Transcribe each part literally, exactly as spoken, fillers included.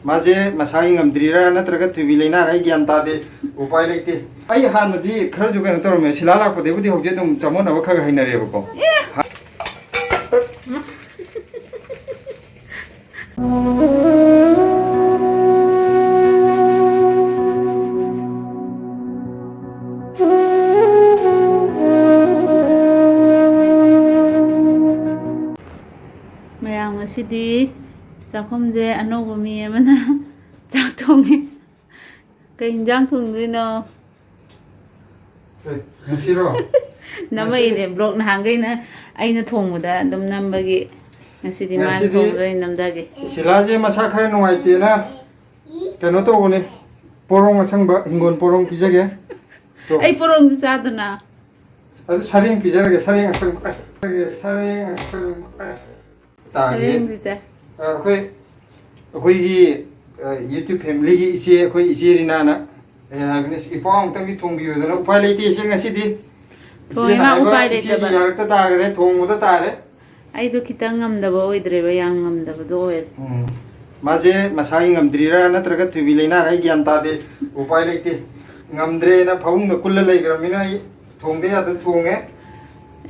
ꯃꯥꯁꯦ ꯃꯁꯥꯒꯤ ꯉꯝꯗ꯭ꯔꯤꯔꯥ ꯅꯠꯇ꯭ꯔꯒ ꯊꯣꯏꯕꯤ ꯂꯩꯅꯥꯔ, ꯑꯩ ꯒ꯭ꯌꯥꯟ ꯇꯥꯗꯦ꯫ ꯎꯄꯥꯏ ꯂꯩꯇꯦ꯫ ꯑꯩ ꯍꯥꯟꯅꯗꯤ ꯈꯔꯁꯨ ꯀꯩꯅꯣ ꯇꯧꯔꯝꯃꯦ, ꯁꯤꯂꯥ ꯂꯥꯛꯄꯗꯒꯤꯕꯨꯗꯤ ꯍꯧꯖꯤꯛ ꯑꯗꯨꯝ ꯆꯥꯃꯣꯠꯅꯕ ꯈꯔ ꯈꯔ ꯍꯩꯅꯔꯦꯕꯀꯣ꯫ ꯃꯌꯥꯝ, ꯉꯁꯤꯗꯤ ꯆꯥꯛꯈꯨꯝꯁꯦ ꯑꯅꯧꯕ ꯃꯤ ꯑꯃꯅ ꯆꯥꯛ ꯊꯣꯡꯉꯤ꯫ ꯀꯩ ꯌꯦꯟꯖꯥꯡ ꯊꯣꯡꯗꯣꯏꯅꯣ? ꯑꯦ, ꯉꯁꯤꯔꯣ? ꯅꯝꯃꯛꯏꯅꯦ, ꯉꯁꯤ vlog ꯅꯍꯥꯟꯈꯩꯅ ꯑꯩꯅ ꯊꯣꯡꯕꯗ ꯑꯗꯨꯝ ꯅꯝꯕꯒꯤ ꯉꯁꯤꯗꯤ ꯃꯥꯅ ꯉꯁꯤꯗꯤ ꯊꯣꯡꯕꯗ ꯑꯣꯏꯅ ꯅꯝꯊꯒꯦ꯫ ꯁꯤꯂꯥꯁꯦ ꯃꯁꯥ ꯈꯔ ꯅꯨꯡꯉꯥꯏꯇꯦꯅ ꯀꯩꯅꯣ ꯇꯧꯕꯅꯦ, ꯄꯣꯔꯣꯡ ꯑꯁꯪꯕ, ꯍꯤꯡꯒꯣꯜ ꯄꯣꯔꯣꯡ ꯄꯤꯖꯒꯦ꯫ ꯇꯣ꯫ ꯑꯩ ꯄꯣꯔꯣꯡꯁꯨ ꯆꯥꯗꯅ꯫ ꯑꯗꯨ ꯁꯔꯦꯡ ꯄꯤꯖꯔꯒꯦ, ꯁꯔꯦꯡ ꯑꯁꯪꯕ꯫ ꯑꯦ, ꯁꯔꯦꯡ ꯑꯁꯪꯕ꯫ ꯇꯥꯒꯦ꯫ ꯁꯔꯦꯡꯗꯤ ꯆꯥꯏ꯫ ꯑ, ꯑꯩꯈꯣꯏ, ꯑꯩꯈꯣꯏꯒꯤ, ꯑ, YouTube familyꯒꯤ ꯏꯆꯦ, ꯑꯩꯈꯣꯏ ꯏꯆꯦ ꯔꯤꯅꯥꯅ, ꯑꯦ, ꯍꯥꯏꯕꯅꯤ, "ꯏꯄꯥꯎ ꯑꯃꯨꯛꯇꯪꯗꯤ ꯊꯣꯡꯕꯤꯌꯨꯗꯅ", ꯎꯄꯥꯏ ꯂꯩꯇꯦ ꯏꯆꯦ, ꯉꯁꯤꯗꯤ꯫ ꯊꯣꯡꯉꯦ ꯏꯆꯦꯅ ꯃꯥ, ꯍꯥꯏꯕ, ꯎꯄꯥꯏ ꯏꯆꯦꯒꯤ ꯂꯩꯇꯕ꯫ ꯌꯥꯔꯛꯇ ꯇꯥꯈ꯭ꯔꯦ, ꯊꯣꯡꯕꯗ ꯇꯥꯔꯦ꯫ ꯑꯩꯗꯣ ꯈꯤꯇꯪ ꯉꯝꯗꯕ ꯑꯣꯏꯗ꯭ꯔꯦꯕ, ꯌꯥꯝ ꯉꯝꯗꯕꯗꯣ ꯑꯣꯏꯔꯦ꯫ ꯎꯝ꯫ ꯃꯥꯁꯦ ꯃꯁꯥꯒꯤ ꯉꯝꯗ꯭ꯔꯤꯔꯥ ꯅꯠꯇ꯭ꯔꯒ ꯊꯣꯏꯕꯤ ꯂꯩꯅꯥꯔ, ꯑꯩ ꯒ꯭ꯌꯥꯟ ꯇꯥꯗꯦ꯫ ꯎꯄꯥꯏ ꯂꯩꯇꯦ꯫ ꯉꯝꯗ꯭ꯔꯦꯅ ꯐꯃꯨꯡꯗ ꯀꯨꯜꯂ ꯂꯩꯈ꯭ꯔꯕꯅꯤꯅ ꯑꯩ ꯊꯣꯡꯗ ꯌꯥꯗ ꯊꯣꯡꯉꯦ꯫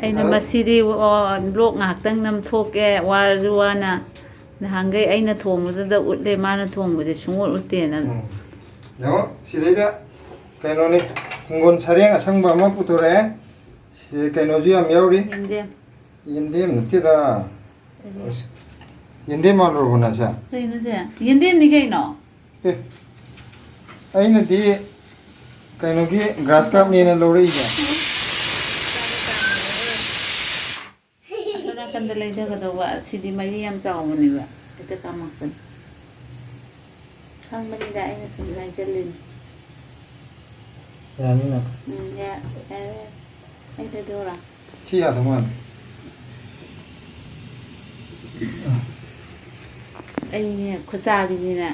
ꯑꯩꯅ ꯑꯗꯣ ꯃꯁꯤꯗꯤ, ꯑꯣ, vlog ꯉꯥꯏꯍꯥꯛꯇꯪ ꯅꯝꯊꯣꯛꯀꯦ, ꯋꯥꯔꯁꯨ ꯋꯥꯅ꯫ ꯅꯍꯥꯟꯈꯩ ꯑꯩꯅ ꯊꯣꯡꯕꯗꯨꯗ ꯎꯠꯂꯦ, ꯃꯥꯅ ꯊꯣꯡꯕꯁꯦ ꯁꯨꯡꯎꯠ ꯎꯠꯇꯦꯅ꯫ ꯎꯝ꯫ ꯌꯦꯡꯉꯣ, ꯁꯤꯗꯩꯗ ꯀꯩꯅꯣꯅꯤ, ꯍꯤꯡꯒꯣꯜ ꯁꯔꯦꯡ ꯑꯁꯪꯕ ꯑꯃ ꯄꯨꯊꯣꯔꯛꯑꯦ꯫ ꯁꯤ ꯀꯩꯅꯣꯁꯨ ꯌꯥꯝ ꯌꯥꯎꯔꯤ꯫ ꯌꯦꯟꯗꯦꯝ꯫ ꯌꯦꯟꯗꯦꯝ ꯅꯠꯇꯦꯗ꯫ ꯀꯔꯤ? ꯑꯁ, ꯌꯦꯟꯗꯦꯝ ꯃꯥꯜꯂꯨꯔꯕꯣ ꯅꯪꯁꯦ? ꯀꯩꯅꯣꯁꯦ? ꯌꯦꯟꯗꯦꯝꯅꯤ ꯀꯩꯅꯣ꯫ ꯑꯦ, ꯑꯩꯅꯗꯤ ꯀꯩꯅꯣꯒꯤ grass carpꯅꯦꯅ ꯂꯧꯔꯛꯏꯅꯦ꯫ ꯑꯁꯣꯝ ꯅꯥꯀꯟꯗ ꯂꯩꯊꯒꯗꯧꯕ, ꯑꯁꯤꯗꯤ ꯃꯔꯤ ꯌꯥꯝ ꯆꯥꯎꯕꯅꯦꯕ, ꯍꯦꯛꯇ ꯀꯥꯝꯃꯛꯄꯅꯤ꯫ ꯈꯪꯕꯅꯤꯗ, ꯑꯩꯅ ꯁꯨꯝ ꯍꯥꯏꯖꯜꯂꯤꯅꯤ꯫ ꯌꯥꯅꯤꯅ꯫ ꯎꯝ, ꯌꯥ-, ꯌꯥꯔꯦ, ꯌꯥꯔꯦ꯫ ꯑꯩ ꯊꯥꯗꯣꯛꯑꯣꯔꯥ? ꯁꯤ ꯌꯥꯗꯧ ꯃꯥꯜꯂꯦ꯫ ꯑꯩꯅꯦ ꯈꯨꯠꯆꯥꯕꯤꯅꯤꯅ꯫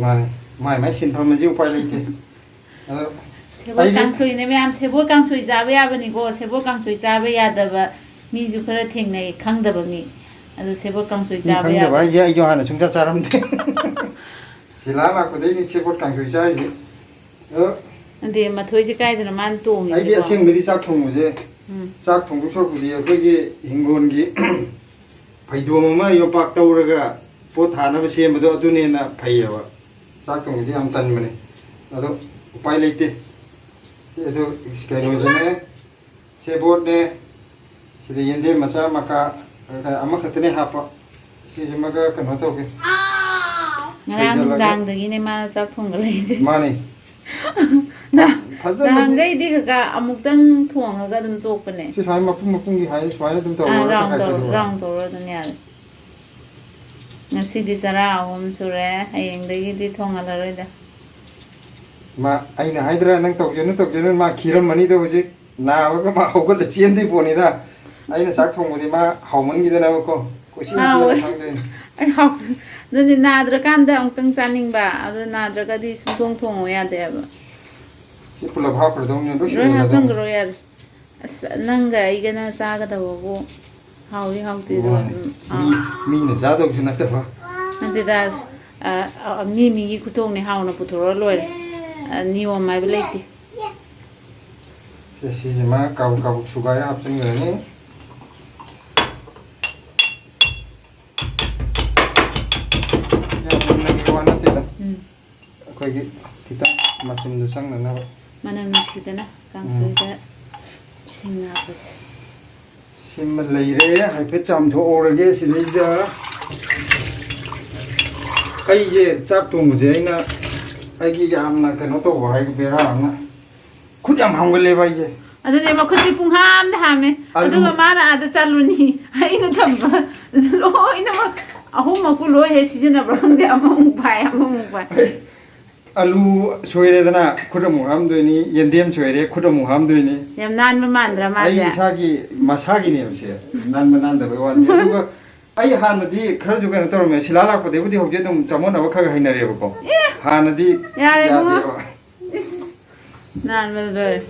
ꯃꯥꯅꯦ꯫ ꯃꯥꯏ ꯃꯥꯏ ꯁꯤꯟꯐꯝ ꯑꯁꯤ ꯎꯄꯥꯏ ꯂꯩꯇꯦ꯫ ꯑꯗꯣ ꯁꯦꯕꯣꯠ ꯑꯩꯗꯤ ꯀꯥꯡꯁꯣꯏꯅꯦ ꯃꯌꯥꯝ, ꯁꯦꯕꯣꯠ ꯀꯥꯡꯁꯣꯏ ꯆꯥꯕ ꯌꯥꯕꯅꯤꯀꯣ, ꯁꯦꯕꯣꯠ ꯀꯥꯡꯁꯣꯏ ꯆꯥꯕ ꯌꯥꯗꯕ ꯃꯤꯁꯨ ꯈꯔ ꯊꯦꯡꯅꯩ, ꯈꯪꯗꯕ ꯃꯤ꯫ ꯑꯗꯣ ꯁꯦꯕꯣꯠ ꯀꯥꯡꯁꯣꯏ ꯃꯤ ꯆꯥꯕ ꯈꯪꯗꯕ ꯌꯥꯕ꯫ ꯍꯥꯏꯁꯦ ꯑꯩꯁꯨ ꯍꯥꯟꯅ ꯁꯨꯡꯆꯥ ꯆꯥꯔꯝꯗꯦ꯫ ꯁꯤꯂꯥ ꯂꯥꯛꯄꯗꯩꯅꯤ ꯁꯦꯕꯣꯠ ꯀꯥꯡꯁꯣꯏ ꯆꯥꯔꯤꯁꯦ꯫ ꯑꯗꯣ ꯅꯠꯇꯦ, ꯃꯊꯣꯏꯁꯦ ꯀꯥꯏꯗꯅꯣ ꯃꯥꯅ ꯇꯣꯡꯉꯤꯁꯤꯕꯣ? ꯑꯩꯗꯤ ꯑꯁꯦꯡꯕꯗꯤ ꯆꯥꯛ ꯊꯣꯡꯕꯁꯦ, ꯎꯝ꯫ ꯆꯥꯛ ꯊꯣꯡꯗꯣꯏ ꯁꯔꯨꯛꯄꯨꯗꯤ ꯑꯩꯈꯣꯏꯒꯤ ꯍꯤꯡꯒꯣꯜꯒꯤ ꯐꯩꯗꯣꯝ ꯑꯃ ꯌꯣꯝꯄꯥꯛ ꯇꯧꯔꯒ ꯄꯣꯠ ꯊꯥꯅꯕ ꯁꯦꯝꯕꯗꯣ ꯑꯗꯨꯅ ꯍꯦꯟꯅ ꯐꯩꯌꯦꯕ꯫ ꯆꯥꯛ ꯊꯣꯡꯕꯗꯤ ꯌꯥꯝ ꯇꯟꯕꯅꯦ꯫ ꯑꯗꯣ ꯎꯄꯥꯏ ꯂꯩꯇꯦ꯫ ꯑꯗꯣ ꯀꯩꯅꯣꯁꯤꯅꯦ, ꯁꯦꯕꯣꯠꯅꯦ, ꯁꯤꯗ ꯌꯦꯟꯗꯦꯝ ꯃꯆꯥ ꯃꯀꯥ ꯑꯃꯈꯛꯇꯅꯦ ꯍꯥꯞꯄ꯫ ꯁꯤꯁꯤꯃꯒ ꯀꯩꯅꯣ ꯇꯧꯒꯦ꯫ ꯉꯔꯥꯡ ꯀꯩꯗꯧꯔꯒꯦ? ꯅꯨꯡꯗꯥꯡꯗꯒꯤꯅꯦ ꯃꯥꯅ ꯆꯥꯛ ꯊꯣꯡꯒꯠꯂꯛꯏꯁꯦ꯫ ꯃꯥꯅꯦ꯫ ꯅ-, ꯐꯖꯅꯗꯤ ꯅꯍꯥꯟꯈꯩꯗꯤ ꯀꯀꯥ ꯑꯃꯨꯛꯇꯪ ꯊꯣꯡꯉꯒ ꯑꯗꯨꯝ ꯇꯣꯛꯄꯅꯦ꯫ ꯁꯤ ꯁꯨꯃꯥꯏꯅ ꯃꯄꯨꯝ ꯃꯄꯨꯝꯒꯤ ꯍꯥꯏ ꯁꯨꯃꯥꯏꯅ ꯑꯗꯨꯝ ꯑꯥ, ꯇꯧꯔꯒ round ꯇꯪꯈꯥꯏ ꯇꯧꯔꯣ, ꯈꯥꯏꯗꯣꯛꯑꯣ꯫ Round ꯇꯧꯔ ꯑꯗꯨꯝ ꯌꯥꯔꯦ꯫ ꯉꯁꯤꯗꯤ ꯆꯔꯥ ꯑꯍꯨꯝ ꯁꯨꯔꯦ, ꯍꯌꯦꯡꯗꯒꯤꯗꯤ ꯊꯣꯡꯍꯜꯂꯔꯣꯏꯗ꯫ ꯃꯥ, ꯑꯩꯅ ꯍꯥꯏꯗ꯭ꯔꯥ ꯅꯪ ꯇꯧꯖꯅꯨ, ꯇꯧꯖꯅꯨ, ꯃꯥ ꯈꯤꯔꯝꯃꯅꯤꯗꯣ ꯍꯧꯖꯤꯛ꯫ ꯅꯥꯕꯒ ꯃꯥ ꯍꯧꯒꯠꯂ ꯆꯦꯟꯗꯣꯏ ꯄꯣꯠꯅꯤꯗ꯫ ꯑꯩꯅ ꯆꯥꯛ ꯊꯣꯡꯕꯗꯤ ꯃꯥ ꯍꯥꯎꯃꯟꯈꯤꯗꯅꯕꯀꯣ꯫ ꯀꯣꯏꯆꯦꯟ ꯍꯥꯎꯋꯦ꯫ ꯆꯦꯜꯂ ꯈꯪꯗꯣꯏꯅꯤ꯫ ꯑꯩ ꯍꯥꯎ-, ꯑꯗꯨꯅꯤ ꯅꯥꯗ꯭ꯔꯀꯥꯟꯗ ꯑꯃꯨꯛꯇꯪ ꯆꯥꯅꯤꯡꯕ, ꯑꯗꯣ ꯅꯥꯗ꯭ꯔꯒꯗꯤ ꯁꯨꯡꯊꯣꯡ ꯊꯣꯡꯉꯨ ꯌꯥꯗꯦꯕ꯫ ꯁꯤ ꯄꯨꯂꯞ ꯍꯥꯞꯈ꯭ꯔꯗꯧꯅꯤ, ꯂꯣꯏ ꯂꯣꯏ ꯁꯨꯅꯕꯗꯧꯅꯤ꯫ ꯍꯥꯞꯆꯟꯈ꯭ꯔꯣ ꯌꯥꯔꯦ꯫ ꯑꯁ, ꯅꯪꯒ ꯑꯩꯒꯅ ꯆꯥꯒꯗꯕꯕꯨ ꯍꯥꯎꯏ ꯍꯥꯎꯇꯦꯗꯣ ꯃꯥꯅꯦ꯫ ꯑꯗꯨꯝ, ꯑꯥ꯫ ꯃꯤ, ꯃꯤꯅ ꯆꯥꯗꯧꯁꯨ ꯅꯠꯇꯕ꯫ ꯅꯠꯇꯦꯗ, ꯑꯁ, ꯑ, ꯑ, ꯃꯤ ꯃꯤꯒꯤ ꯈꯨꯊꯣꯡꯅꯤ, ꯍꯥꯎꯅ ꯄꯨꯊꯣꯔꯛꯑ ꯂꯣꯏꯔꯦ꯫ ꯑ, ꯅꯤꯌꯣꯝ ꯍꯥꯏꯕ ꯂꯩꯇꯦ꯫ ꯁꯦ, ꯁꯤꯁꯤꯃ ꯀꯥꯕꯛ ꯀꯥꯕꯛ ꯁꯨꯒꯥꯏꯔ ꯍꯥꯞꯆꯤꯟꯈ꯭ꯔꯅꯤ꯫ ꯌꯥꯝ ꯃꯨꯟꯅꯒꯤ ꯋꯥ ꯅꯠꯇꯦꯗ꯫ ꯎꯝ꯫ ꯑꯩꯈꯣꯏꯒꯤ ꯈꯤꯇꯪ ꯃꯆꯨꯝꯗꯣ ꯆꯪꯅꯅꯕ꯫ ꯃꯅꯝ ꯅꯨꯡꯁꯤꯗꯅ ꯀꯥꯡꯁꯣꯏꯗ ꯎꯝ꯫ ꯁꯤꯡ ꯍꯥꯞꯄꯁꯦ꯫ ꯁꯤꯃ ꯂꯩꯔꯦ, ꯍꯥꯏꯐꯦꯠ ꯆꯥꯝꯊꯣꯛꯍꯧꯔꯒꯦ ꯁꯤꯗꯩꯗ꯫ ꯑꯩꯁꯦ ꯆꯥꯛ ꯊꯣꯡꯕꯁꯦ ꯑꯩꯅ, ꯑꯩꯒꯤ ꯌꯥꯝꯅ ꯀꯩꯅꯣ ꯇꯧꯕ ꯍꯥꯏ, ꯕꯦꯔꯥ ꯑꯃꯅ, ꯈꯨꯠ ꯌꯥꯝ ꯍꯥꯝꯒꯜꯂꯦꯕ ꯑꯩꯁꯦ꯫ ꯑꯗꯨꯅꯦ ꯃꯈꯨꯠꯁꯦ ꯄꯨꯡꯍꯥꯝꯗ ꯍꯥꯝꯃꯦ꯫ ꯑꯗꯨ ꯑꯗꯨꯒ ꯃꯥꯅ ꯑꯥꯗ ꯆꯥꯂꯨꯅꯤ ꯑꯩꯅ ꯊꯝꯕ ꯂꯣꯏꯅꯃꯛ ꯑꯍꯨꯝꯃꯛꯄꯨ ꯂꯣꯏ ꯍꯦꯛ ꯁꯤꯖꯤꯟꯅꯕ꯭ꯔꯥ ꯈꯪꯗꯦ, ꯑꯃꯃꯨꯛ ꯐꯥꯏ, ꯑꯃꯃꯨꯛ ꯐꯥꯏ꯫ ꯑꯂꯨ ꯁꯣꯏꯔꯦꯗꯅ, ꯈꯨꯠ ꯑꯃꯨꯛ ꯍꯥꯝꯗꯣꯏꯅꯤ, ꯌꯦꯟꯗꯦꯝ ꯁꯣꯏꯔꯦ, ꯈꯨꯠ ꯑꯃꯨꯛ ꯍꯥꯝꯗꯣꯏꯅꯤ꯫ ꯌꯥꯝ ꯅꯥꯟꯕ ꯃꯥꯟꯗ꯭ꯔꯥ ꯑꯩ ꯃꯥꯁꯦ? ꯏꯁꯥꯒꯤ ꯃꯁꯥꯒꯤꯅꯦꯕ ꯁꯦ, ꯅꯥꯟꯕ ꯅꯥꯟꯗꯕꯩ ꯋꯥꯗꯤ꯫ ꯑꯗꯨꯒ ꯑꯩ ꯍꯥꯟꯅꯗꯤ ꯈꯔꯁꯨ ꯀꯩꯅꯣ ꯇꯧꯔꯝꯃꯦ, ꯁꯤꯂꯥ ꯂꯥꯛꯄꯗꯒꯤꯕꯨꯗꯤ ꯍꯧꯖꯤꯛ ꯑꯗꯨꯝ ꯆꯃꯣꯠꯅꯕ ꯈꯔ ꯈꯔ ꯍꯩꯅꯔꯦꯕꯀꯣ꯫ ꯑꯦ! ꯍꯥꯟꯅꯗꯤ ꯌꯥꯔꯦ ꯏꯕꯨꯡꯉꯣ꯫ ꯌꯥꯗꯦꯕ꯫ ꯏꯁ! ꯅꯥꯟꯕꯗ ꯂꯣꯏꯔꯦ꯫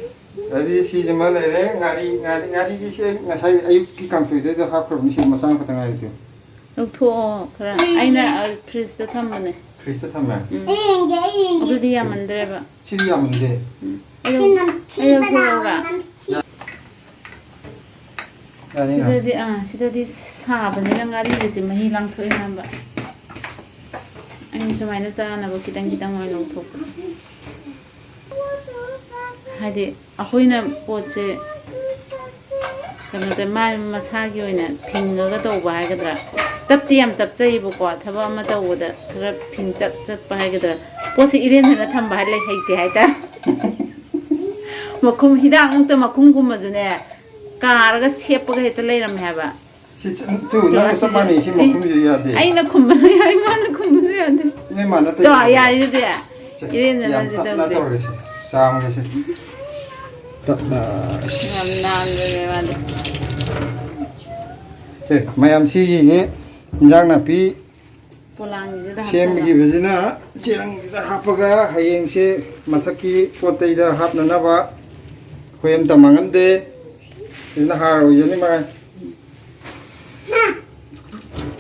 ꯑꯗꯨꯗꯤ ꯁꯤꯁꯤꯃ ꯂꯩꯔꯦ, ꯉꯥꯔꯤ, ꯉꯥꯔꯤ, ꯉꯥꯔꯤꯗꯤ ꯁꯤ ꯑꯩ ꯉꯁꯥꯏ ꯑꯌꯨꯛꯀꯤ ꯀꯥꯡꯁꯣꯏꯗꯨꯗ ꯍꯥꯞꯈ꯭ꯔꯕꯅꯤ, ꯁꯤ ꯃꯆꯥ ꯑꯃꯈꯛꯇ ꯉꯥꯏꯔꯦ꯫ ꯂꯧꯊꯣꯛꯑꯣ ꯈꯔ꯫ ꯑꯩꯅ, ꯑ, ꯐ꯭ꯔꯤꯖꯇ ꯊꯝꯕꯅꯦ꯫ ꯐ꯭ꯔꯤꯖꯇ ꯊꯝꯃꯦ? ꯎꯝ꯫ ꯑꯩ ꯌꯦꯡꯒꯦ, ꯑꯩ ꯌꯦꯡꯒꯦ꯫ ꯑꯗꯨꯗꯤ ꯌꯥꯝꯃꯟꯗ꯭ꯔꯦꯕ꯫ ꯁꯤꯗꯤ ꯌꯥꯝꯃꯟꯗꯦ꯫ ꯎꯝ꯫ ꯑꯩ ꯁꯤ ꯂꯧ-, ꯑꯩ ꯅꯝꯊꯤꯕꯅ ꯂꯧꯊꯣꯛꯑꯣꯔꯥ? ꯅꯝꯊꯤ-, ꯌꯥꯅꯤ, ꯌꯥꯅꯤ꯫ ꯁꯤꯗꯗꯤ, ꯑꯥ, ꯁꯤꯗꯗꯤ ꯁꯥꯕꯅꯤꯅ ꯉꯥꯔꯤꯒꯁꯦ ꯃꯍꯤ ꯂꯥꯡꯊꯣꯛꯑꯦ ꯍꯥꯏꯕ꯫ ꯑꯩꯅ ꯁꯨꯃꯥꯏꯅ ꯆꯥꯅꯕ ꯈꯤꯇꯪ ꯈꯤꯇꯪ ꯑꯣꯏꯅ ꯂꯧꯊꯣꯛꯄ꯫ ꯍꯥꯏꯗꯤ ꯑꯩꯈꯣꯏꯅ ꯄꯣꯠꯁꯦ ꯀꯩꯅꯣꯗ ꯃꯥ ꯃꯁꯥꯒꯤ ꯑꯣꯏꯅ ꯐꯤꯡꯉꯒ ꯇꯧꯕ ꯍꯥꯏꯒꯗ꯭ꯔꯥ, ꯇꯞꯇꯤ ꯌꯥꯝ ꯇꯞꯆꯩꯕꯀꯣ, ꯊꯕꯛ ꯑꯃ ꯇꯧꯕꯗ ꯈꯔ ꯐꯤꯡꯇꯛ ꯆꯠꯄ ꯍꯥꯏꯒꯗ꯭ꯔꯥ, ꯄꯣꯠꯁꯦ ꯏꯔꯦꯟꯖꯅ ꯊꯝꯕ ꯍꯥꯏ ꯂꯩ ꯍꯩꯇꯦ ꯍꯥꯏꯇꯥꯔꯦ꯫ ꯃꯈꯨꯝ, ꯍꯤꯗꯥꯛꯃꯛꯇ ꯃꯈꯨꯝꯒꯨꯝꯕꯁꯨꯅꯦ, ꯀꯥꯔꯒ ꯁꯦꯞꯄꯒ ꯍꯦꯛꯇ ꯂꯩꯔꯝꯃꯦ ꯍꯥꯏꯕ꯫ ꯁꯤ ꯆ-, ꯇꯨ, ꯅꯪꯒ ꯆꯞ ꯃꯥꯟꯅꯩ꯫ ꯁꯤ ꯃꯈꯨꯝꯁꯨ ꯌꯥꯗꯦ꯫ ꯑꯩꯅ ꯈꯨꯝꯕꯅ ꯌꯥꯏ, ꯃꯥꯅ ꯈꯨꯝꯕꯁꯨ ꯌꯥꯗꯦ꯫ ꯅꯣꯏ ꯃꯥꯅ ꯇꯧ, ꯇꯧꯔꯤꯗꯨꯗꯤ꯫ ꯌꯥꯔꯦ ꯑꯗꯨꯗꯤ꯫ ꯁꯦ, ꯏꯔꯦꯟꯖꯅ ꯌꯥꯝ ꯁꯤ ꯇꯞꯅ ꯇꯧꯗꯦ꯫ ꯇꯧꯔꯒꯦ ꯁꯦ꯫ ꯆꯥꯝꯃꯒꯦ ꯁꯦ꯫ ꯇꯞꯅ꯫ ꯌꯥꯝ ꯅꯥꯟꯕꯅꯦ ꯃꯥꯗꯤ꯫ ꯁꯦ, ꯃꯌꯥꯝ ꯁꯤꯒꯤꯅꯤ ꯏꯟꯖꯥꯡ ꯅꯥꯄꯤ ꯄꯣꯂꯥꯡꯁꯤꯗ ꯍꯥꯞꯆꯜꯂꯣ꯫ ꯁꯦꯝꯈꯤꯕꯁꯤꯅ ꯆꯦꯔꯪꯁꯤꯗ ꯍꯥꯞꯄꯒ ꯍꯌꯦꯡꯁꯦ ꯃꯊꯛꯀꯤ ꯄꯣꯠ ꯆꯩꯗ ꯍꯥꯞꯅꯅꯕ ꯑꯩꯈꯣꯏ ꯑꯝꯇ ꯃꯥꯡꯍꯟꯗꯦ꯫ ꯁꯤꯅ ꯍꯥꯔ ꯑꯣꯏꯖꯅꯤ ꯃꯥꯏ꯫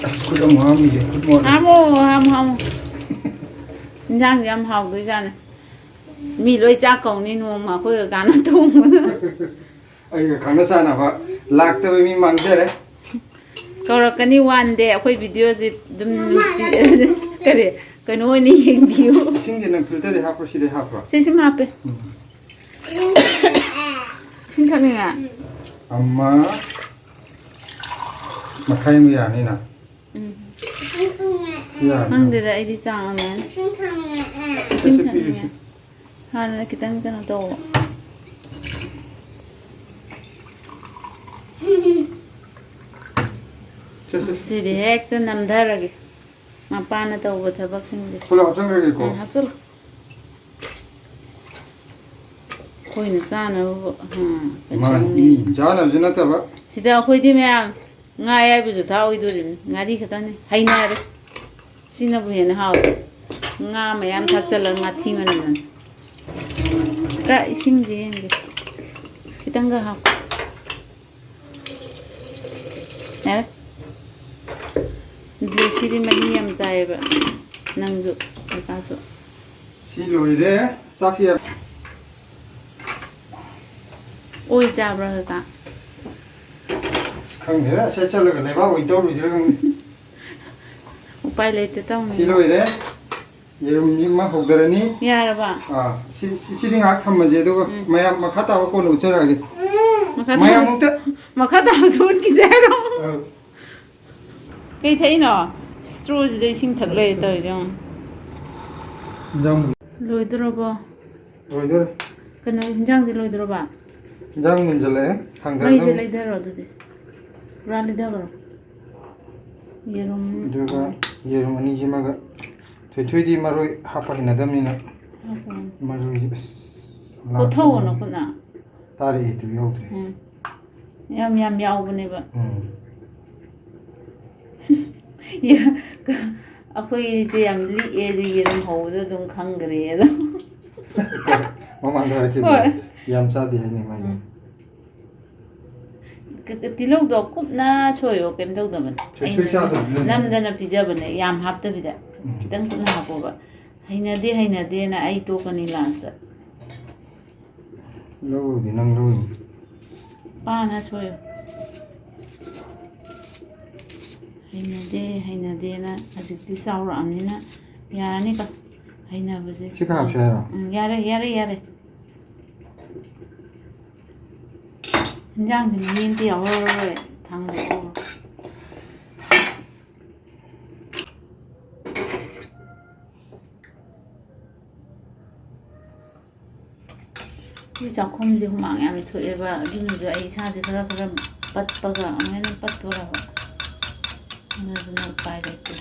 ꯑꯁ, ꯈꯨꯠ ꯑꯃꯨꯛ ꯍꯥꯝꯃꯤꯁꯦ, ꯈꯨꯠ ꯃꯣꯠꯂꯦ꯫ ꯍꯥꯝꯃꯣ, ꯍꯥꯝꯃꯣ, ꯍꯥꯝꯃꯣ꯫ ꯏꯟꯖꯥꯡꯁꯦ ꯌꯥꯝ ꯍꯥꯎꯗꯣꯏꯖꯥꯠꯅꯤ꯫ ꯃꯤ ꯂꯣꯏ ꯆꯥꯛ ꯀꯧꯅꯤ ꯅꯣꯡꯃ ꯑꯩꯈꯣꯏꯒ ꯀꯥꯟꯅ ꯊꯣꯡꯕꯗ꯫ ꯑꯩꯒ ꯈꯪꯅ ꯆꯥꯟꯅꯕ ꯂꯥꯛꯇꯕ ꯃꯤ ꯃꯥꯡꯖꯔꯦ꯫ ꯀꯧꯔꯛꯀꯅꯤ one day ꯑꯩꯈꯣꯏ videoꯁꯦ ꯑꯗꯨꯝ ꯅꯨꯡꯇꯤ-, ꯀꯔꯤ, ꯀꯩꯅꯣ ꯑꯣꯏꯅ ꯌꯦꯡꯕꯤꯌꯨ꯫ ꯏꯁꯤꯡꯁꯦ ꯅꯪ filterꯗꯩ ꯍꯥꯞꯄ꯭ꯔꯣ, ꯁꯤꯗꯩ ꯍꯥꯞꯄ꯭ꯔꯣ? ꯁꯤ ꯁꯨꯝ ꯍꯥꯞꯄꯦ꯫ ꯎꯝ꯫ ꯏꯁꯤꯡ ꯊꯛꯅꯤꯡꯉꯦ? ꯑꯃ ꯃꯈꯥꯏ ꯑꯃ ꯌꯥꯅꯤꯅ꯫ ꯎꯝ꯫ ꯌꯥꯔꯅꯤ꯫ ꯈꯪꯗꯦꯗ, ꯑꯩꯗꯤ ꯆꯥꯡ ꯑꯃ꯫ ꯏꯁꯤꯡ ꯊꯛꯅꯤꯡꯉꯦ꯫ ꯏꯁꯤꯡ ꯁꯦ, ꯁꯦ, ꯄꯤꯔꯨ, ꯊꯛꯅꯤꯡꯉꯦ꯫ ꯁꯦ꯫ ꯍꯥꯟꯅ ꯈꯤꯇꯪ ꯀꯩꯅꯣ ꯇꯧꯕ꯫ ꯁꯦ, ꯁꯦ꯫ ꯉꯁꯤꯗꯤ ꯍꯦꯛꯇ ꯅꯝꯊꯔꯒꯦ꯫ ꯃꯄꯥꯅ ꯇꯧꯕ ꯊꯕꯛꯁꯤꯡꯁꯦ꯫ ꯄꯨꯂꯞ ꯍꯥꯞꯆꯤꯟꯈ꯭ꯔꯒꯦꯀꯣ? ꯑꯥ, ꯍꯥꯞꯆꯤꯜꯂꯣ꯫ ꯑꯩꯈꯣꯏꯅ ꯆꯥꯅꯕꯕꯨ, ꯑꯥ, ꯃꯥꯅꯤ, ꯀꯩꯗꯧꯅꯤ? ꯃꯤ ꯆꯥꯅꯕꯁꯨ ꯅꯠꯇꯕ꯫ ꯁꯤꯗ ꯑꯩꯈꯣꯏꯗꯤ ꯃꯌꯥꯝ ꯉꯥ ꯑꯌꯥꯏꯕꯁꯨ ꯊꯥꯛꯑꯣꯏꯗꯣꯔꯤꯕꯅꯤ꯫ ꯉꯥꯔꯤ ꯈꯛꯇꯅꯤ꯫ ꯍꯩꯅꯔꯦ꯫ ꯁꯤꯅꯕꯨ ꯍꯦꯟꯅ ꯍꯥꯎꯔꯦ꯫ ꯉꯥ ꯃꯌꯥꯝ ꯊꯥꯛꯆꯜꯂꯒ ꯉꯥꯊꯤ ꯃꯅꯝ ꯅꯝ-, ꯀ-, ꯏꯁꯤꯡꯁꯦ ꯌꯦꯡꯒꯦ꯫ ꯈꯤꯇꯪꯒ ꯍꯥꯞꯄꯨ꯫ ꯌꯥꯔꯦ꯫ ꯃꯍꯤ ꯌꯥꯝ ꯆꯥꯏꯌꯦꯕ꯫ ꯅꯪꯁꯨ, ꯀꯀꯥꯁꯨ꯫ ꯁꯤ ꯂꯣꯏꯔꯦ꯫ ꯆꯥꯛꯁꯤ ꯌꯥꯝ ꯑꯣꯏ ꯆꯥꯕ꯭ꯔꯥ, ꯀꯀꯥ? ꯑꯁ, ꯈꯪꯗꯦꯗ꯫ ꯑꯁꯤ ꯆꯠꯂꯒ ꯂꯩꯕꯥꯛ ꯑꯣꯏꯅ ꯇꯧꯔꯨꯁꯤꯔꯥ ꯈꯪꯗꯦ꯫ ꯎꯄꯥꯏ ꯂꯩꯇꯦ, ꯇꯧꯅꯤ꯫ ꯁꯤ ꯂꯣꯏꯔꯦ꯫ ꯌꯦꯔꯨꯝꯁꯤ ꯑꯃ ꯍꯧꯗꯔꯅꯤ꯫ ꯌꯥꯔꯕ? ꯑꯥ, ꯁꯤ, ꯁꯤ, ꯁꯤꯗꯤ ꯉꯥꯏꯍꯥꯛ ꯊꯝꯃꯁꯦ, ꯑꯗꯨꯒ ꯎꯝ꯫ ꯃꯌꯥꯝ ꯃꯈꯥ ꯇꯥꯕ ꯀꯣꯟꯅ ꯎꯠꯆꯔꯛꯑꯒꯦ꯫ ꯃꯈꯥ ꯃꯌꯥꯝ ꯇꯥꯕ-, ꯑꯃꯨꯛꯇ ꯃꯈꯥ ꯇꯥꯕꯁꯨ ꯎꯠꯈꯤꯁꯦ ꯍꯥꯏꯔꯣ? ꯑꯥ꯫ ꯀꯩ ꯊꯛꯏꯅꯣ? ꯏꯁꯇ꯭ꯔꯣꯁꯤꯗ ꯏꯁꯤꯡ ꯊꯛ ꯂꯩꯔꯦ ꯇꯧꯔꯤꯁꯦ ꯌꯦꯡꯉꯣ꯫ ꯏꯟꯖꯥꯡ ꯂꯣꯏꯗꯣꯔꯕꯣ? ꯂꯣꯏꯗꯣꯔꯦ꯫ ꯀꯩꯅꯣ, ꯏꯟꯖꯥꯡꯁꯦ ꯂꯣꯏꯗꯣꯔꯕ? ꯏꯟꯖꯥꯡ ꯃꯨꯟꯖꯜꯂꯛꯑꯦ꯫ ꯊꯥꯡꯗꯔꯒ ꯃꯩꯁꯦ ꯑꯃꯨꯛ ꯂꯩꯊꯔꯣ ꯑꯗꯨꯗꯤ꯫ ꯄꯨꯔꯥ ꯂꯩꯊꯈ꯭ꯔꯣ꯫ ꯌꯦꯔꯨꯝ꯫ ꯑꯗꯨꯒ ꯌꯦꯔꯨꯝ ꯑꯅꯤꯁꯤꯃꯒ꯫ ꯊꯣꯏꯊꯣꯏꯗꯤ ꯃꯔꯣꯏ ꯍꯥꯞꯄ ꯍꯩꯅꯗꯕꯅꯤꯅ ꯍꯥꯞꯄꯅꯤ꯫ ꯃꯔꯣꯏꯁꯦ ꯑꯁ ꯀꯣꯠꯊꯧꯑꯣ ꯂꯥꯛꯇꯕꯅꯤ꯫ ꯅꯈꯨꯠꯅ꯫ ꯇꯥꯔꯛꯑꯦ, ꯑꯗꯨ ꯌꯥꯎꯗ꯭ꯔꯦ꯫ ꯎꯝ꯫ ꯌꯥꯝ, ꯌꯥꯝ ꯌꯥꯎꯕꯅꯦꯕ꯫ ꯎꯝ꯫ ꯌꯦ-, ꯑꯩꯈꯣꯏꯁꯦ ꯌꯥꯝ ꯂꯤꯛꯑꯦ, ꯁꯤ ꯌꯦꯔꯨꯝ ꯍꯧꯕꯗ ꯑꯗꯨꯝ ꯈꯪꯈ꯭ꯔꯦ ꯑꯗꯣ꯫ ꯃꯃꯥꯡꯗ ꯍꯥꯏꯔꯛꯈꯤꯕꯗꯣ꯫ ꯍꯣꯏ꯫ ꯌꯥꯝ ꯆꯥꯗꯦ ꯍꯥꯏꯅꯤ ꯃꯥꯏꯗꯣ꯫ ꯎꯝ꯫ ꯀ-, ꯀ-, ꯇꯤꯜꯍꯧꯗꯣ ꯀꯨꯞꯅ ꯁꯣꯏꯌꯣ, ꯀꯩꯝ ꯇꯧꯗꯕꯅꯦ꯫ ꯊꯣꯏ-, ꯊꯣꯏ ꯑꯩꯅ ꯆꯥꯗꯕꯅꯤꯅ꯫ ꯅꯝꯗꯅ ꯄꯤꯖꯕꯅꯦ, ꯌꯥꯝ ꯍꯥꯞꯇꯕꯤꯗ꯫ ꯎꯝ꯫ ꯈꯤꯇꯪ ꯀꯨꯞꯅ ꯍꯥꯞꯄꯣꯕ꯫ ꯍꯩꯅꯗꯦ, ꯍꯩꯅꯗꯦꯅ ꯑꯩ ꯇꯣꯛꯀꯅꯤ ꯂꯥꯁꯇ꯫ ꯂꯧꯕꯨꯗꯤ ꯅꯪ ꯂꯧꯔꯤꯅꯤ꯫ ꯄꯥꯅ ꯁꯣꯏꯌꯨ꯫ ꯍꯩꯅꯗꯦ, ꯍꯩꯅꯗꯦꯅ ꯍꯧꯖꯤꯛꯇꯤ ꯆꯥꯎꯔꯛꯑꯕꯅꯤꯅ ꯌꯥꯔꯅꯤꯀꯣ꯫ ꯍꯩꯅꯕꯁꯦ꯫ ꯁꯤ ꯈꯔ ꯍꯥꯞꯁꯦ ꯍꯥꯏꯔꯣ? ꯎꯝ, ꯌꯥꯔꯦ, ꯌꯥꯔꯦ, ꯌꯥꯔꯦ꯫ ꯏꯟꯖꯥꯡꯁꯦ ꯃꯍꯤ ꯑꯝꯇ ꯌꯥꯎꯔꯔꯣꯏ꯫ ꯊꯥꯡꯗꯣꯛꯑꯣ꯫ ꯑꯩꯈꯣꯏ ꯆꯥꯛꯈꯨꯝꯁꯦ ꯍꯨꯃꯥꯡ ꯌꯥꯝ ꯊꯣꯛꯑꯦꯕ, ꯑꯗꯨꯅꯁꯨ ꯑꯩ ꯏꯁꯥꯁꯦ ꯈꯔ ꯈꯔ ꯄꯠꯄꯒ ꯑꯃꯥꯏꯅ ꯄꯠꯇꯣꯔꯕ꯫ ꯑꯗꯨꯅ ꯎꯄꯥꯏ ꯂꯩꯇꯦ꯫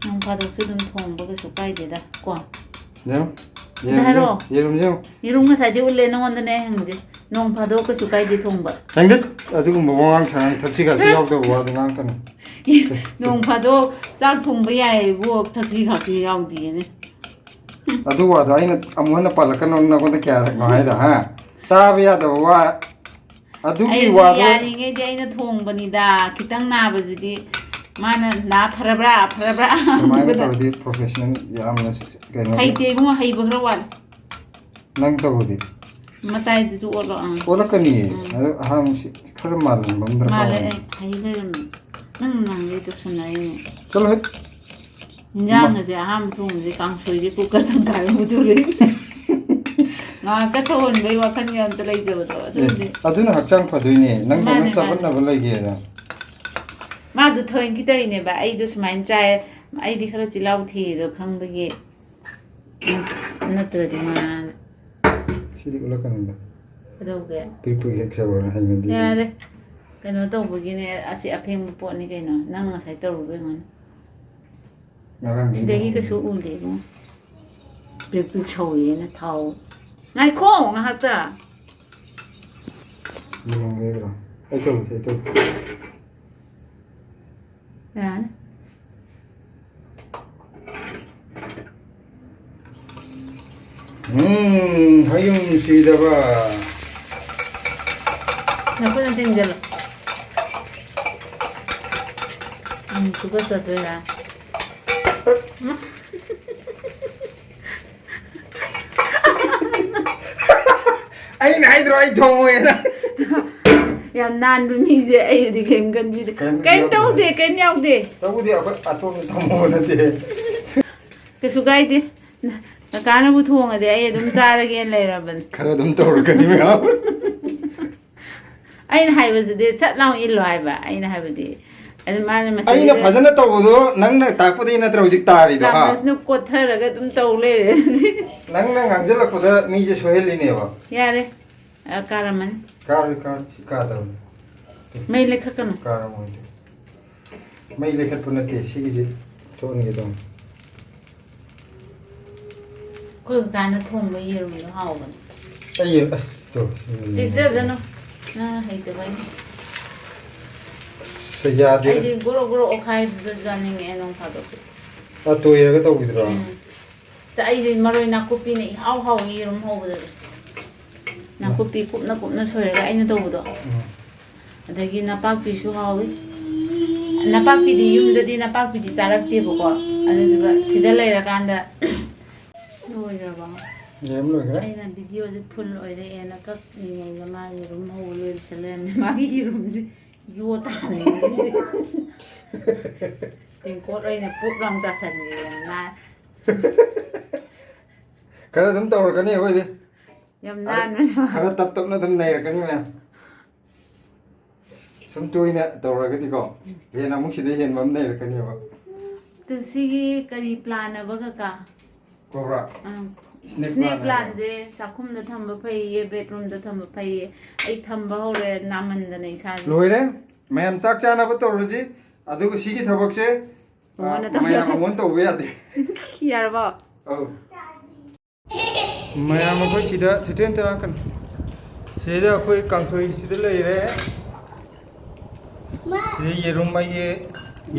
ꯅꯣꯡ ꯐꯥꯗꯣꯛꯁꯨ ꯑꯗꯨꯝ ꯊꯣꯡꯕ ꯀꯩꯁꯨ ꯀꯥꯏꯗꯦꯗ, ꯀꯣ? ꯌꯦꯡꯉꯣ, ꯑꯗ ꯌꯦꯔꯨꯝꯁꯦ ꯍꯥꯏꯔꯛꯑꯣ꯫ ꯌꯦꯡꯉꯣ, ꯌꯦꯔꯨꯝꯁꯦ ꯌꯦꯡꯉꯣ꯫ ꯌꯦꯔꯨꯝ ꯉꯁꯥꯏꯗꯩ ꯎꯠꯂꯦ ꯅꯉꯣꯟꯗꯅꯦ ꯑꯩ ꯍꯪꯉꯤꯁꯦ꯫ ꯅꯣꯡ ꯐꯥꯗꯣꯛ ꯀꯩꯁꯨ ꯀꯥꯏꯗꯦ ꯊꯣꯡꯕ꯫ ꯁꯪꯒꯤꯠ, ꯑꯗꯨꯒꯨꯝꯕ ꯋꯥꯉꯥꯡ ꯁꯉꯥꯡ ꯊꯛꯁꯤ ꯈꯥꯁꯤ ꯌꯥꯎꯗꯕ ꯋꯥꯗꯣ ꯉꯥꯡꯉꯛꯀꯅꯨ꯫ ꯅꯣꯡ ꯐꯥꯗꯣꯛ ꯆꯥꯛ ꯊꯣꯡꯕ ꯌꯥꯏꯌꯦꯕꯨ, ꯊꯛꯁꯤ ꯈꯥꯁꯤ ꯌꯥꯎꯗꯦꯅꯦ꯫ ꯑꯗꯨ ꯋꯥꯗꯣ ꯑꯩꯅ ꯑꯃꯨꯛ ꯍꯟꯅ ꯄꯜꯂꯛꯀꯅꯣ, ꯅꯉꯣꯟꯗ ꯀꯌꯥꯔꯛꯅꯣ ꯍꯥꯏꯗꯣ, ꯍꯥ? ꯇꯥꯕ ꯌꯥꯗꯕ ꯋꯥ꯫ ꯑꯗꯨꯒꯤ ꯑꯩꯁꯦ ꯋꯥꯗꯣ ꯌꯥꯔꯤꯉꯩꯗꯤ ꯑꯩꯅ ꯊꯣꯡꯕꯅꯤꯗ, ꯈꯤꯇꯪ ꯅꯥꯕꯁꯤꯗꯤ ꯃꯥꯅ ꯅꯥ ꯐꯔꯕ꯭ꯔꯥ, ꯐꯔꯕ꯭ꯔꯥ? ꯁꯨꯃꯥꯏꯅ ꯇꯧꯔꯗꯤ professional ꯌꯥꯝꯅ ꯀꯩꯅꯣ꯫ ꯍꯩꯇꯦ ꯏꯕꯨꯡꯉꯣ, ꯍꯩꯕ ꯈꯔ ꯋꯥꯠꯂꯦ꯫ ꯅꯪ ꯇꯧꯔꯗꯤ꯫ ꯃꯇꯥꯏꯗꯁꯨ ꯑꯣꯠꯂꯣ, ꯑꯪ꯫ ꯑꯣꯠꯂꯛꯀꯅꯤꯌꯦ꯫ ꯎꯝ꯫ ꯑꯗꯣ ꯑꯍꯥꯟꯕꯁꯤ ꯈꯔ ꯃꯥꯜꯂꯝꯕ ꯑꯃ ꯗꯔꯀꯥꯔ ꯃꯥꯜꯂꯦ, ꯑꯣꯏ꯫ ꯑꯩ ꯍꯩ ꯂꯩꯔꯝꯃꯦ꯫ ꯅꯪ ꯅꯪꯒꯤ ꯇꯧꯁꯟꯅꯔꯤꯅꯦ꯫ ꯆꯠꯂꯣ ꯍꯦ꯫ ꯏꯟꯖꯥꯡꯒꯁꯦ ꯑꯍꯥꯟꯕ ꯊꯣꯡꯕꯁꯦ, ꯀꯥꯡꯁꯣꯏꯁꯦ ꯀꯨꯀꯔ ꯇꯪꯈꯥꯏ ꯑꯃ ꯄꯨꯊꯣꯔꯛꯏ꯫ ꯉꯥꯏꯍꯥꯛꯀ ꯁꯧꯍꯟꯕꯩ ꯋꯥꯈꯜꯒ ꯑꯝꯇ ꯂꯩꯇꯕꯗꯣ꯫ ꯑꯗꯨꯗꯤ ꯑꯦ, ꯑꯗꯨꯅ ꯍꯛꯆꯥꯡ ꯐꯗꯣꯏꯅꯦ꯫ ꯅꯪ ꯃꯥꯅꯦ, ꯆꯥꯎꯈꯠꯅꯕ ꯂꯩꯒꯦꯗ꯫ ꯃꯥꯗꯣ ꯊꯑꯣꯏꯀꯤ ꯇꯧꯔꯤꯅꯦꯕ, ꯑꯩꯗꯣ ꯁꯨꯃꯥꯏꯅ ꯆꯥꯏ, ꯑꯩꯗꯤ ꯈꯔ ꯆꯤꯜꯍꯥꯎ ꯊꯤꯗꯣ ꯈꯪꯕꯒꯤ꯫ ꯅꯠꯇ꯭ꯔꯗꯤ ꯃꯥ ꯁꯤꯗꯤ ꯎꯠꯂꯛꯀꯅꯨꯗ꯫ ꯀꯩꯗꯧꯒꯦ? ꯄꯤꯛ ꯄꯤꯛ ꯍꯦꯛ ꯁꯧꯔꯅ ꯍꯩꯅꯗꯦ꯫ ꯌꯥꯔꯦ꯫ ꯀꯩꯅꯣ ꯇꯧꯕꯒꯤꯅꯦ, ꯑꯁꯤ ꯑꯐꯦꯡꯕ ꯄꯣꯠꯅꯤ ꯀꯩꯅꯣ꯫ ꯅꯪ ꯉꯁꯥꯏ ꯇꯧꯔꯨꯕ ꯑꯩꯉꯣꯟꯗ꯫ ꯉꯔꯥꯡꯗꯤ ꯁꯤꯗꯒꯤ ꯅꯍꯥꯟ ꯀꯩꯁꯨ ꯎꯗꯦ ꯏꯕꯨꯡꯉꯣ꯫ ꯄ꯭ꯔꯤꯛ ꯄ꯭ꯔꯤꯛ ꯁꯧꯏꯅ ꯊꯥꯎ꯫ ꯉꯥꯏꯈꯣ ꯉꯥꯏꯍꯥꯛꯇ꯫ ꯌꯦꯡꯉꯝꯒꯗ꯭ꯔꯣ? ꯑꯩ ꯇꯧꯒꯦ, ꯑꯩ ꯇꯧꯒꯦ꯫ ꯌꯥꯔꯦ꯫ ꯎꯝ, ꯍꯌꯨꯝ ꯁꯤꯗꯕ꯫ ꯅꯈꯨꯠꯅ ꯊꯤꯡꯖꯤꯜꯂꯣ꯫ ꯎꯝ, ꯇꯨꯀꯠꯆꯗꯣꯏꯔꯥ? ꯑꯩꯅ ꯍꯥꯏꯗ꯭ꯔꯣ ꯑꯩ ꯊꯣꯡꯉꯣꯏꯅ? ꯌꯥꯝ ꯅꯥꯟꯕ ꯃꯤꯁꯦ ꯑꯩꯗꯤ ꯀꯩꯝ ꯈꯟꯕꯤꯗꯦ꯫ ꯀꯩꯝ ꯀꯩꯝ ꯌꯥꯎꯗꯦ꯫ ꯇꯧꯗꯦ, ꯀꯩꯝ ꯌꯥꯎꯗꯦ꯫ ꯇꯧꯕꯨꯗꯤ ꯑꯩꯈꯣꯏ ꯑꯇꯣꯝꯕ ꯊꯣꯡꯕ ꯅꯠꯇꯦ꯫ ꯀꯩꯁꯨ ꯀꯥꯏꯗꯦ꯫ ꯀꯀꯥꯅꯕꯨ ꯊꯣꯡꯉꯗꯤ ꯑꯩ ꯑꯗꯨꯝ ꯆꯥꯔꯒꯦꯅ ꯂꯩꯔꯕꯅꯤ꯫ ꯈꯔ ꯑꯗꯨꯝ ꯇꯧꯔꯛꯀꯅꯤ ꯃꯌꯥꯝ꯫ ꯑꯩꯅ ꯍꯥꯏꯕꯁꯤꯗꯤ ꯆꯠ ꯂꯥꯎ ꯏꯜꯂꯣ ꯍꯥꯏꯕ꯫ ꯑꯩꯅ ꯍꯥꯏꯕꯗꯤ ꯑꯗꯨ ꯃꯥꯅ ꯑꯩꯅ ꯃꯁꯤꯗ ꯐꯖꯅ ꯇꯧꯕꯗꯣ ꯅꯪꯅ ꯇꯥꯛꯄꯗꯒꯤ ꯅꯠꯇ꯭ꯔꯣ ꯍꯧꯖꯤꯛ ꯇꯥꯔꯤꯗꯣ, ꯍꯥ? ꯆꯥꯃꯁꯅ ꯀꯣꯠꯊꯔꯒ ꯑꯗꯨꯝ ꯇꯧ ꯂꯩꯔꯦ꯫ ꯅꯪꯅ ꯉꯥꯡꯁꯤꯜꯂꯛꯄꯗ ꯃꯤꯁꯦ ꯁꯣꯏꯍꯜꯂꯤꯅꯦꯕ꯫ ꯌꯥꯔꯦ꯫ ꯑ, ꯀꯥꯔꯝꯃꯅꯤ꯫ ꯀꯥꯔꯣꯏ, ꯀꯥꯔꯣꯏ, ꯁꯤ ꯀꯥꯗꯕꯅꯤ꯫ ꯃꯩ ꯂꯩꯈꯠꯀꯅꯨ꯫ ꯀꯥꯔꯝꯃꯣꯏꯗꯤ꯫ ꯃꯩ ꯂꯩꯈꯠꯄ ꯅꯠꯇꯦ, ꯁꯤꯒꯤꯁꯦ ꯊꯣꯛꯍꯟꯒꯦ ꯇꯧꯅꯤ꯫ ꯑꯩꯈꯣꯏ ꯀꯀꯥꯅ ꯊꯣꯡꯕ ꯌꯦꯔꯨꯝꯗꯣ ꯍꯥꯎꯕꯅꯦ꯫ ꯑꯩ ꯑꯁ ꯇꯣ꯫ ꯇꯦꯛꯆꯖꯅꯨ꯫ ꯅꯪ ꯍꯩꯇꯕꯩꯅꯤ꯫ ꯑꯁ ꯌꯥꯗꯦ꯫ ꯑꯩꯗꯤ ꯒ꯭ꯔꯣ ꯒ꯭ꯔꯣ ꯑꯣꯠꯈꯥꯏꯕꯗꯣ ꯆꯥꯅꯤꯡꯉꯦ ꯅꯣꯡ ꯐꯥꯗꯣꯛꯇꯤ꯫ ꯑ, ꯇꯣꯏꯔꯒ ꯇꯧꯕꯤꯗ꯭ꯔꯣ? ꯎꯝ꯫ ꯑꯁ, ꯑꯩꯗꯤ ꯃꯔꯣꯏ ꯅꯥꯀꯨꯞꯄꯤꯅ ꯏꯍꯥꯎ ꯍꯥꯎꯋꯤ ꯌꯦꯔꯨꯝ ꯍꯧꯕꯗꯗꯤ꯫ ꯅꯥꯀꯨꯞꯄꯤ ꯀꯨꯞꯅ ꯀꯨꯞꯅ ꯁꯣꯏꯔꯒ ꯑꯩꯅ ꯇꯧꯕꯗꯣ꯫ ꯎꯝ꯫ ꯑꯗꯒꯤ ꯅꯄꯥꯛꯄꯤꯁꯨ ꯍꯥꯎꯋꯤ꯫ ꯅꯄꯥꯛꯄꯤꯗꯤ ꯌꯨꯝꯗꯗꯤ ꯅꯄꯥꯛꯄꯤꯗꯤ ꯆꯥꯔꯛꯇꯦꯕꯀꯣ꯫ ꯑꯗꯨꯗꯨꯒ ꯁꯤꯗ ꯂꯩꯔꯀꯥꯟꯗ ꯂꯣꯏꯈ꯭ꯔꯕꯣ? ꯌꯦꯔꯨꯝ ꯂꯣꯏꯈ꯭ꯔꯦ꯫ ꯑꯩꯅ ꯚꯤꯗꯤꯑꯣꯁꯦ ꯐꯨꯜ ꯑꯣꯏꯔꯛꯑꯦꯅ ꯀꯛꯂꯤꯉꯩꯗ ꯃꯥ ꯌꯦꯔꯨꯝ ꯍꯧꯕ ꯂꯣꯏꯕꯁꯦ ꯂꯩꯔꯝꯃꯦ꯫ ꯃꯥꯒꯤ ꯌꯦꯔꯨꯝꯁꯦ ꯌꯣ ꯇꯥꯍꯟꯅꯤꯡꯕꯁꯤꯗꯤ꯫ ꯇꯦꯡꯀꯣꯠ ꯑꯣꯏꯅ ꯄꯨꯛ ꯂꯥꯎ ꯇꯥꯁꯟꯈꯤꯗꯅ꯫ ꯈꯔ ꯑꯗꯨꯝ ꯇꯧꯔꯛꯀꯅꯤ ꯑꯩꯈꯣꯏꯗꯤ꯫ ꯌꯥꯝ ꯅꯥꯟꯕꯅꯦ꯫ ꯈꯔ ꯇꯞ ꯇꯞꯅ ꯑꯗꯨꯝ ꯅꯩꯔꯛꯀꯅꯤ ꯃꯌꯥꯝ꯫ ꯁꯨꯝ ꯇꯣꯏꯅ ꯇꯧꯔꯒꯗꯤꯀꯣ, ꯍꯦꯟꯅ ꯑꯃꯨꯛ ꯁꯤꯗꯩ ꯍꯦꯟꯕ ꯑꯃ ꯅꯩꯔꯛꯀꯅꯦꯕ꯫ ꯑꯗꯨ ꯁꯤꯒꯤ ꯀꯔꯤ plan ꯑꯕ ꯀꯀꯥ? ꯀꯣꯕ꯭ꯔꯥ? ꯑꯥ꯫ Snake snake plant ꯍꯥꯏꯕ꯫ Plantꯁꯦ ꯆꯥꯛꯈꯨꯝꯗ ꯊꯝꯕ ꯐꯩꯌꯦ, bedroomꯗ ꯊꯝꯕ ꯐꯩꯌꯦ? ꯑꯩ ꯊꯝꯕ ꯍꯧꯔꯦ, ꯅꯥꯃꯟꯗꯅ ꯏꯁꯥꯁꯦ꯫ ꯂꯣꯏꯔꯦ꯫ ꯃꯌꯥꯝ ꯆꯥꯛ ꯆꯥꯅꯕ ꯇꯧꯔꯁꯤ꯫ ꯑꯗꯨꯒ ꯁꯤꯒꯤ ꯊꯕꯛꯁꯦ, ꯑ, ꯃꯉꯣꯟꯗ ꯇꯧ-, ꯃꯌꯥꯝ ꯃꯉꯣꯟꯗ ꯇꯧꯕ ꯌꯥꯗꯦ꯫ ꯌꯥꯔꯕꯣ? ꯑꯧ꯫ ꯃꯌꯥꯝ ꯑꯩꯈꯣꯏ ꯁꯤꯗ ꯊꯣꯏꯊꯣꯏ ꯑꯝꯇ ꯂꯥꯛꯀꯅꯨ꯫ ꯁꯤꯗ ꯑꯩꯈꯣꯏ ꯀꯥꯡꯁꯣꯏꯁꯤꯗ ꯂꯩꯔꯦ꯫ ꯁꯤꯗ ꯌꯦꯔꯨꯝ ꯑꯩꯒꯤ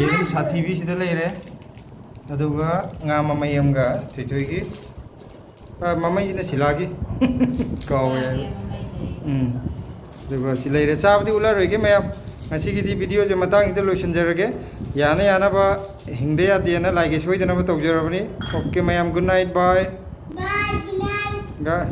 ꯌꯦꯔꯨꯝ ꯁꯥꯊꯤꯕꯤꯁꯤꯗ ꯂꯩꯔꯦ꯫ ꯑꯗꯨꯒ ꯉꯥ ꯃꯃꯩ ꯑꯃꯒ ꯊꯣꯏꯊꯣꯏꯒꯤ, ꯑ, ꯃꯃꯩꯁꯤꯅ ꯁꯤꯂꯥꯒꯤ꯫ ꯀꯥꯎꯋꯦ꯫ ꯁꯤꯂꯥꯒꯤ ꯃꯃꯩꯅꯦ꯫ ꯎꯝ꯫ ꯑꯗꯨꯒ ꯁꯤ ꯂꯩꯔꯦ꯫ ꯆꯥꯕꯗꯤ ꯎꯠꯂꯔꯣꯏꯒꯦ ꯃꯌꯥꯝ꯫ ꯉꯁꯤꯒꯤꯗꯤ ꯚꯤꯗꯤꯑꯣꯁꯦ ꯃꯇꯥꯡꯁꯤꯗ ꯂꯣꯏꯁꯤꯟꯖꯔꯒꯦ꯫ ꯌꯥꯅ ꯌꯥꯅꯕ, ꯍꯤꯡꯗ ꯌꯥꯗꯦꯅ ꯂꯥꯏꯒꯤ ꯁꯣꯏꯗꯅꯕ ꯇꯧꯖꯔꯕꯅꯤ꯫ Okay ꯃꯌꯥꯝ, good night, bye꯫ Bye, good night꯫ ꯒ-,